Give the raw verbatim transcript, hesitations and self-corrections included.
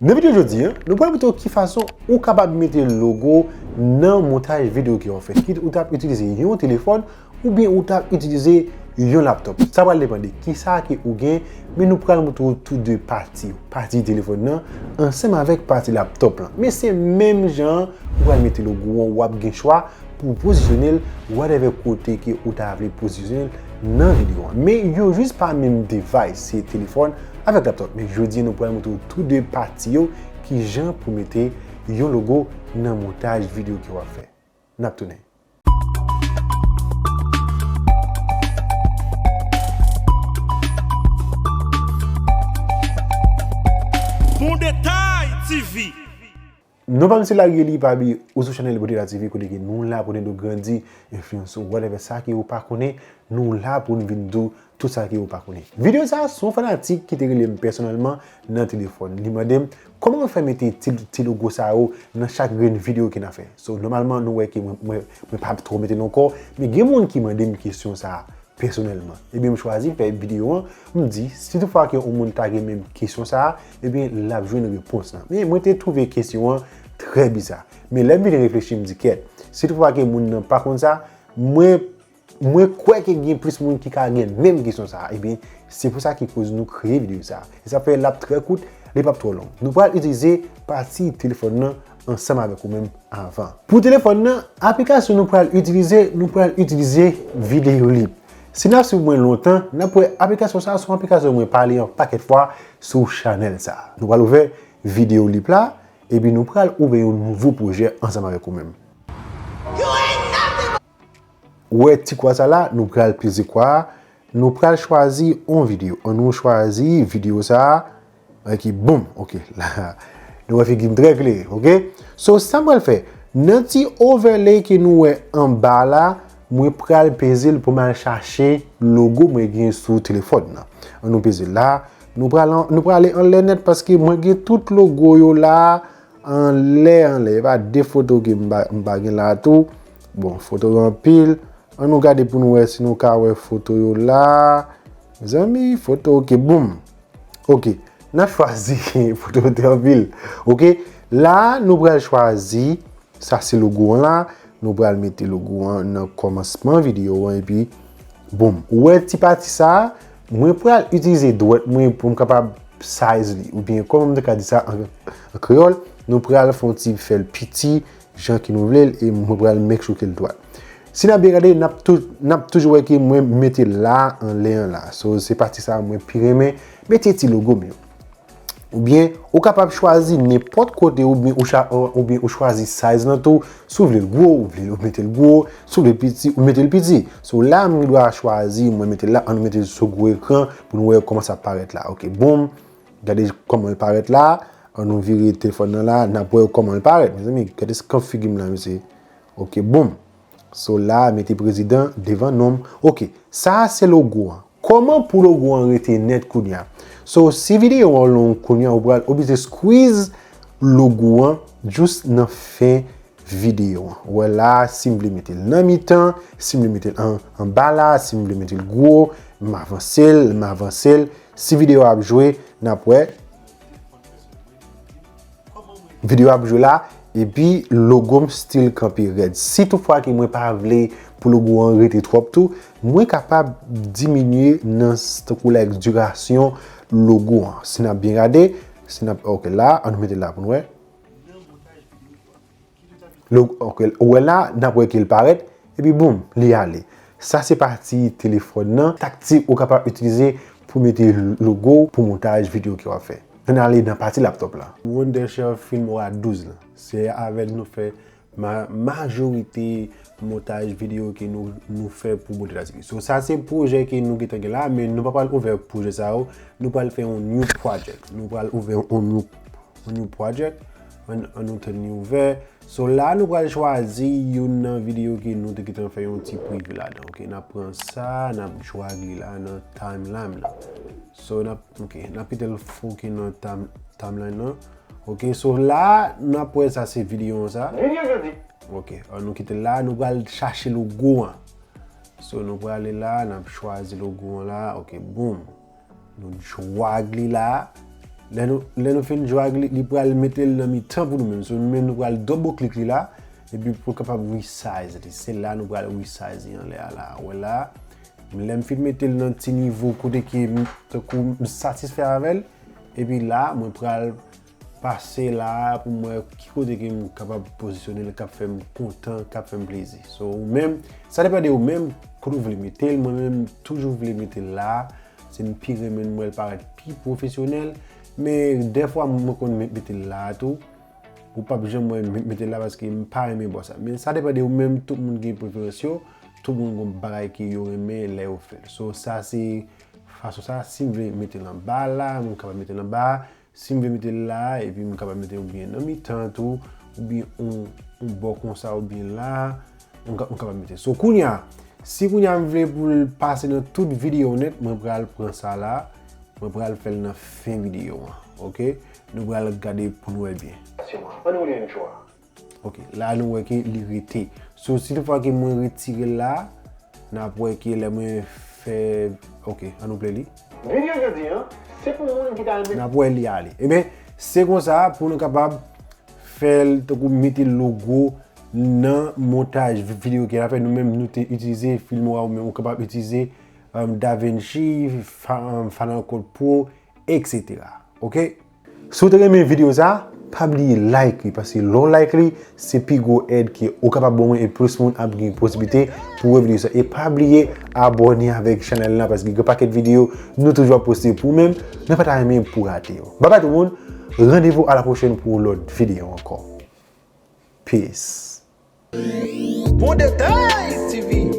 Nan videyo jodi a, nou pral montre w ki fason ou kapab mete logo nan montaj videyo ke w ap fè. Kit ou t ap itilize yon telefòn oubyen ou t ap itilize yon laptòp. Sa pral depann de kisa ke ou gen, men nou pral montre w tou de pati yo. Pati telefòn nan ansanm avèk pati laptòp lan. Men se menm jan an, ou pral mete logo an, w ap gen chwa pou w pozisyone l whatever kote ke ou ta vle pozisyone l nan videyo an. Men yo jis pa menm device, se telefòn avèk laptòp. Men jodi a nou pral montre w tou de pati yo, kijan pou mete yon logo nan montaj videyo ke w ap fè. N ap tounen. Bon Detay T V. Non pa m se Larry Eli Pabi, ou sou chanèl Bon Detay T V, kote ke nou la pou n ede w grandi, enfliyanse w, whatever sa ke ou pa konnen, nou la pou n vin di w tout sa ke ou pa konnen. Videyo sa a, se yon fanatik ki te rele m pèsonèlman nan telefòn. Li mande m, kòman mwen fè mete ti, ti logo sa yo nan chak grenn videyo ke n ap fè? So, nòmalman, nou wè ke mwen, mwen, mwen pa twò mete l ankò, men gen moun ki mande m kesyon sa a pèsonèlman. Ebyen, m chwazi fè videyo an, m di, si toutfwa ke yon moun ta gen menm kesyon sa a, ebyen, l ap jwenn repons lan. Men mwen te twouve kesyon an trè biza. Men lè m vin reflechi, m di, kèt, si toutfwa ke moun nan pa konn sa, mwen, mwen kwè ke gen plis moun ki ka gen menm kesyon sa a. Ebyen, se pou sa ki koz nou kreye videyo sa a. E sa fè l ap trè kout, li p ap twò long. Nou pral itilize pati telefòn nan ansanm avèk ou menm avan. Pou telefòn nan, aplikasyon nou pral itilize, nou pral itilize Videolip. Si n ap swiv mwen lontan, n ap wè aplikasyon sa a se yon aplikasyon mwen pale yon pakèt fwa sou chanèl sa a. Nou pral ouvè Videolip la, epi nou pral ouvè yon nouvo pwojè ansanm avèk ou menm. Ou wè ti kwa sa la, nou pral peze kwa a, nou pral chwazi yon videyo. An nou chwazi videyo sa a. Ok, boum, ok, la, nou wè figi m trè klere, ok? So, sa m pral fè, nan ti overlay ke nou wè anba la, mwen pral peze l pou m al chache logo mwen gen sou telefòn nan. An nou peze l la, nou pral, nou prale anlè nèt paske mwen gen tout logo yo la, anlè, anlè. E pa de foto ke m pa, m pa gen la tou. Bon, foto yo anpil. An nou gade pou nou wè si nou ka wè foto yo la. Mezanmi, foto, ok, boum. Ok, n ap chwazi foto yo te anpil. Ok, la, nou pral chwazi, sa se logo an la. Nou pral mete logo an nan kòmansman videyo an, epi boum. Ou wè ti pati sa a, mwen pral itilize dwèt mwen pou m kapab size li, oubyen kòman m te ka di sa an, an kreyòl, nou pral fè yon ti fè l piti, jan ke nou vle l, e mwen pral make sure ke l dwat. Si n ap byen gade, n ap tou, n ap toujou wè ke mwen mete l la, anlè an la. So, se pati sa a mwen pi renmen, mete ti logo m yo. Oubyen, ou kapab chwazi nenpòt kote, oubyen ou cha-, oubyen ou chwazi size lan tou. Si w vle l gwo, ou vle ou mete l gwo. Si w vle l piti, ou mete l piti. So, la, m gen dwa chwazi, mwen mete l la, an nou mete l sou gwo ekran pou nou wè kòman sa parèt la. Ok, boum. Gade kòman l parèt la. An nou vire telefòn nan la, n ap wè kòman l parèt. Mezanmi, gade skanp figi m la, mesye. Ok, boum. So la, mete prezidan devan non m. Ok, sa a se logo an. Kòman pou logo an rete nèt kounye a? So, si videyo an long kounye a, ou pral oblije squeeze logo an jis nan fen videyo an. Ou wè la, si m vle mete l nan mitan, si m vle mete l an, anba la, si m vle mete l gwo, m avanse l, m avanse l. Si videyo a ap jwe, n ap wè. Videyo ap jwe la, epi logo m still kanpe rèd. Si toutfwa ke mwen pa vle pou logo an rete twòp tou, mwen kapab diminye nan s-, tankou like dirasyon logo an. Si n ap byen gade, si n ap, ok, la, an nou mete la pou n wè. Lo-, ok, ou wè la, n ap wè ke l parèt, epi boum, li ale. Sa se pati telefòn nan. Taktik ou kapab itilize pou mete logo pou montaj videyo ke w ap fè. Ann ale nan pati laptòp la. Wondershare Filmora douz lan. Se avè l nou fè ma-, majorite montaj videyo ke nou, nou fè pou Bon Detay T V. So, sa se pwojè ke nou gentan gen la, men nou pa pral ouvè pwojè sa yo. Nou pral fè yon new project. Nou pral ouvè yon new, yon new project. Ann, ann nou tann li ouvè. So, la, nou pral chwazi youn nan videyo ke nou te gentan fè yon ti preview ladan. Ok, n ap pran sa, n ap drag li la nan timeline lan. So, n ap, ok, n ap kite l foke nan time-, timeline lan. Ok, so la, n ap wè sa se videyo an sa. Videyo jodi. Ok, an nou kite l la, nou pral chache logo an. So, nou prale la, n ap chwazi logo an la. Ok, boum. Nou drag li la. Lè nou, lè nou fin drag li, li pral mete l nan mitan pou nou menm. So, nou menm nou pral double click li la, epi pou l kapab resize li. Se la nou pral resize li anlè a la. Ou wè la, lè m fin mete l nan ti nivo kote ke m, tankou m satisfè avè l, epi la, mwen pral pase la pou m wè ki kote ke m kapab pozisyone l, k ap fè m kontan, k ap fè m plezi. So, ou menm, sa depann de ou menm, kote ou vle mete l, mwen menm, m toujou vle mete l la, se m pi renmen m wè l parèt pi pwofesyonèl, men dèfwa mwen konn met-, mete l la tou, ou p ap janm wè m met-, mete l la paske m pa renmen bò sa. Men sa depann de ou menm, tout moun gen preferans yo, tout moun gen bagay ke yo renmen lè yo fè l. So, sa se fason sa, si m vle mete l anba la, m kapab mete l anba, si m vle mete l la, epi m kapab mete l oubyen nan mitan tou, oubyen yon, yon bò konsa, oubyen la, m ka-, m kapab mete. So, kounye a, si kounye a m vle pou l pase nan tout videyo nèt, mwen pral pran sa la, mwen pral fè l nan fen videyo an, oke? Nou pral gade pou n wè byen. Ann wè l yon jou a. Ok, la nou wè ke li rete. So, si toutfwa ke mwen retire l la, n ap wè ke lè mwen fè, ok, ann nou play li. Videyo jodi an, se pou moun ki ta renmen. N ap wè li ale. Ebyen, se konsa pou nou kapab fè l, tankou mete logo nan montaj vi-, videyo ke n ap fè. Nou menm, nou te itilize Filmora, ou menm, ou kapab itilize, um, DaVinci, Fa-, um, Final Cut Pro, et cetera. Ok? Si w te renmen videyo sa, pa bliye like li, paske lè w like li, se pi gwo èd ke ou kapab ban mwen e plis moun ap gen posiblite pou wè videyo sa. E pa bliye abòne avèk chanèl la, paske gen pakèt videyo nou toujou ap poste pou ou menm, nou pa ta renmen pou rate yo. Babay tout moun, randevou a la pwochèn pou yon lòt videyo ankò. Peace. Bon Detay T V.